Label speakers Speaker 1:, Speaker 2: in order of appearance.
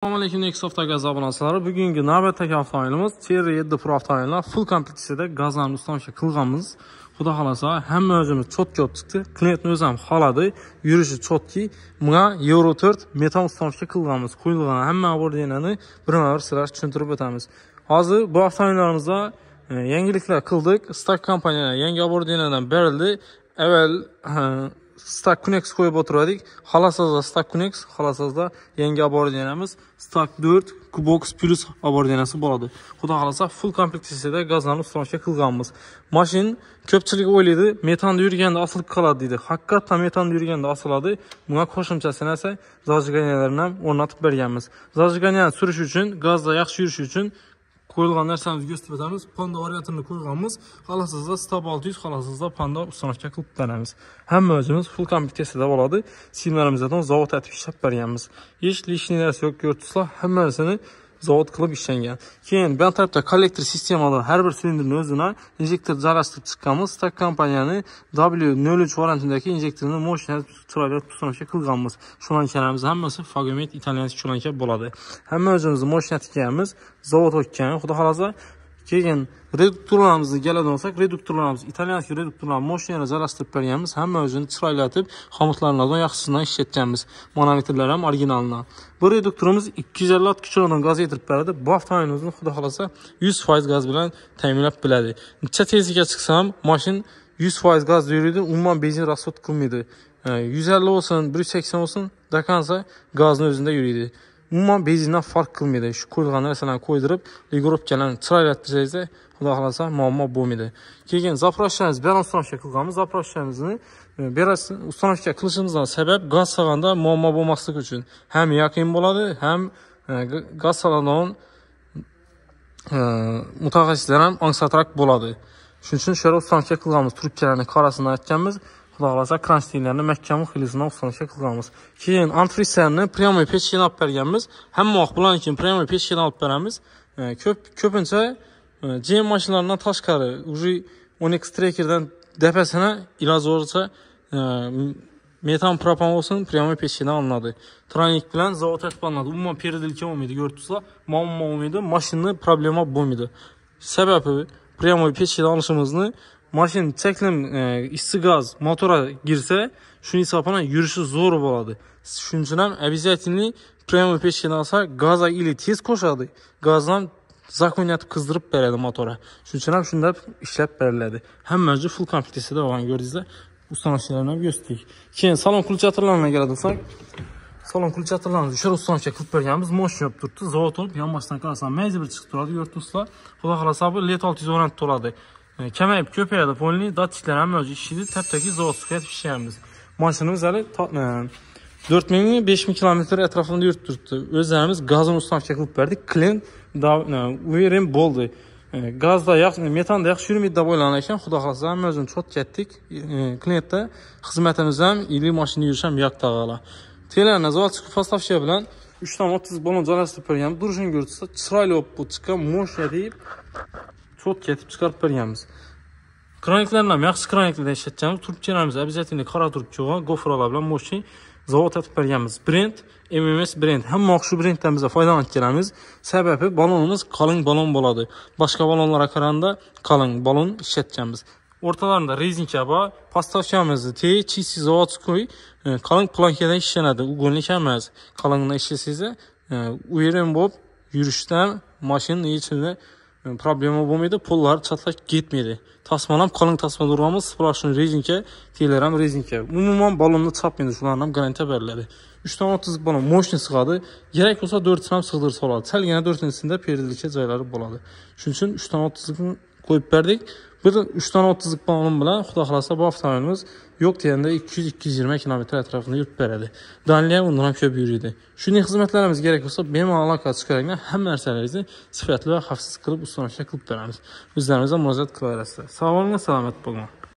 Speaker 1: Assalomu alaykum Nexus gaz abonachilari. Bugungi navbatdagi avtomobilimiz Chery 7 Pro avtomobilini full komplektsiyada gazlarni установка qilganmiz. Xudo xolasa hamma o'zimiz chotki olib chiqdi. Klientni o'zi ham xoladi. Yurishi chotki. Bunga Euro 4 metan установка qilganmiz. Qo'yilgan hamma оборудованияni birma-bir sizlarga tushuntirib o'tamiz. Hozir bu avtomobillarimizda yangiliklar qildik. Stak kompaniya yangi оборудованияdan berildi. Avval Stak Kunex qo'yib o'tirdik. Xolasozda Stak Kunex, xolasozda yangi оборудованияmiz Stak 4 Kubox Plus оборудованияsi bo'ladi. Xudo xolasa full komplektsiyada gazlarni установка qilganmiz. Mashin ko'pchilik o'ylaydi, metanda yurganda osilib qoladi deydi. Haqiqatan metanda yurganda osiladi. Bunga qo'shimchasi narsa зажиганияларni ham o'rnatib berganmiz. Зажиганияni surish uchun, gazda yaxshi yurish uchun qo'yilgan narsamizni ko'rsatib o'tamiz. Panda variantini qo'yganmiz. Xolasizda Stab 600, xolasizda Panda установка qilib beramiz. Hamma o'zimiz full komplektsiyada bo'ladi. Simlarimizdan zavod etib ishlab berganmiz. Hech lishniy narsa yo'q, ko'ribsizlar, hammasini zavod qilib ishlangan. Keyin bu tarafda kollektor sistemada har bir silindrni o'zina injektor joylashtirib chiqqanmiz. Stak kompaniyani W03 variantidagi injektorni moshina chiroyli установка qilganmiz. Shulankalarimiz hammasi Fagomet italyanski shulanka bo'ladi. Hamma o'zimizni moshina tikkanmiz, zavod o'tgan, xudo xolasa. Keyin reduktorlarimizni keladigan olsak, reduktorlarimiz italyanski reduktorlar mashinaga joylashtirib berganmiz. Hamma o'zini chiroylatib, xomutlardan yaxshisidan ishlatganmiz. Manometrlar ham originalidan. Bu reduktorimiz 250 kuchli gaz yetirib beradi. Bu avtomobilimizni xudo xolasa 100% gaz bilan ta'minlab biladi. Necha tezlikka chiqsa ham mashin 100% gaz yuriydi, umuman benzin rasxod qilmaydi. 150 olsun, 180 olsun, dakansa gazni o'zida yuriydi. Umuman benzindan farq qilmaydi. Shu qo'yilgan narsalarni qo'ydirib, ligorovkalarni chiroylattirsangiz, xudo xolasa muammo bo'lmaydi. Keyin zapravkalarimiz bilan установка qilganmiz. Zapravkalarimizni biraz установка qilishimizdan sabab gaz solganda muammo bo'lmasligi uchun. Ham yaqin bo'ladi, ham gaz soladigan mutaxassislar ham ongsodroq bo'ladi. Shuning uchun shu установка qilganmiz. Trubkalarni qorasini aytganmiz. Xudo xolasa kronşteynlarni mahkam xilisidan установка qilganmiz. Keyin antifrizlarni prямой pechkadan olib berganmiz. Hamma vaqt bularni prямой pechkadan olib beramiz. Ko'pincha GM mashinalaridan tashqari, уже Onix Tracker'dan depasini iloji boricha metan propan olsun prямой pechkadan olinadi. Tronik bilan zavod etib olinadi. Umuman peredilka bo'lmaydi, ko'rib turibsizlar, muammo bo'lmaydi, mashinani problema bo'lmaydi. Sababi prямой pechkadan olishimizni mashin cheklim issiq gaz motora girsa, shuning hisobidan yurishi zo'r bo'ladi. Shuning uchun ham обязательно prямой pechkadan olsa, gazga ili tez qo'shadi. Gazdan zakunyatib qizdirib beradi motora. Shuning uchun ham shunday ishlab beriladi. Hamma joy full komplektsiyada bo'lgan, ko'rdingizlar. Ustanochlarni ham ko'rsatdik. Keyin salon kulchatorlarini keladisak, salon kulchatorlarini o'sha установка qilib berganmiz. Moshina olib turibdi, zavod olib, yonboshdan qarasam mayli bir chiqib turadi, ko'rib turibsizlar. Xudo xolasa bu Let 600 variant to'ladi. Kamayib ko'payadi, polni datchiklar hamma o'zi ishlaydi, tabtaki zavodga yetib ishlaymiz. Mashinamiz hali 4000 5000 kilometr atrofida yurib turibdi. O'zlarimiz gazini установка qilib berdik. Klient уверен bo'ldi. Gazda yaxshi, metanda yaxshi yurmaydi deb o'ylagan ekan. Xudo xolasa hamma o'zini cho'tkatdik. Klientda xizmatimiz ham, ili mashina yurish ham yoqdi g'ala. Telarni zavodskiy поставщик bilan 3.30 balon joylashtirib berganmiz. Durishini ko'rsa, chiroyli bo'lib chiqqan, moshina deb cho'tkatib chiqarib berganmiz. Kroniklarni ham yaxshi kroniklardan ishlatganmiz. Trubkalarimiz обязательно qora trubka bo'lgan, gofralar bilan moshina zavod etib berganmiz. Brend MMS brend. Hamma shu brenddan biz foydalanib kelamiz. Sababi balonimiz qalin balon bo'ladi. Boshqa balonlarga qaraganda qalin balon ishlatganmiz. O'rtalarida rezinka bor. Поставщикamizni чистый zavodskiy qalin plankadan ishlanadi. Ugonlik emas. Qalindan ishlasangiz, уверен bo'lib yurishdan mashina ichida problema bo'lmaydi, pollar chatlab ketmaydi. Tasma ham qalin tasma uramiz, splashni rezinka, telar ham rezinka. Umuman balonni chapmaydi, shularni ham garantiya beriladi. 3.30 balon moshina sig'adi. Kerak bo'lsa 4-sini ham sig'dirsa bo'ladi. Salgina 4-chisida peredilka joylari bo'ladi. Shuning uchun 3.30 qo'yib berdik. Bir 3.30 balon bilan xudo xolasa bu avtomobilimiz yo'q deganda 200-220 kilometr atrofida yurib beradi. Daniya undan ham ko'p yuriydi. Shunday xizmatlarimiz kerak bo'lsa, bemalol aloqa chiqaringlar, hamma narsalaringizni sifatli va xavfsiz qilib установка qilib beramiz. O'zlaringizga murojaat qilaverasizlar. Sog' bo'ling, salomat bo'ling.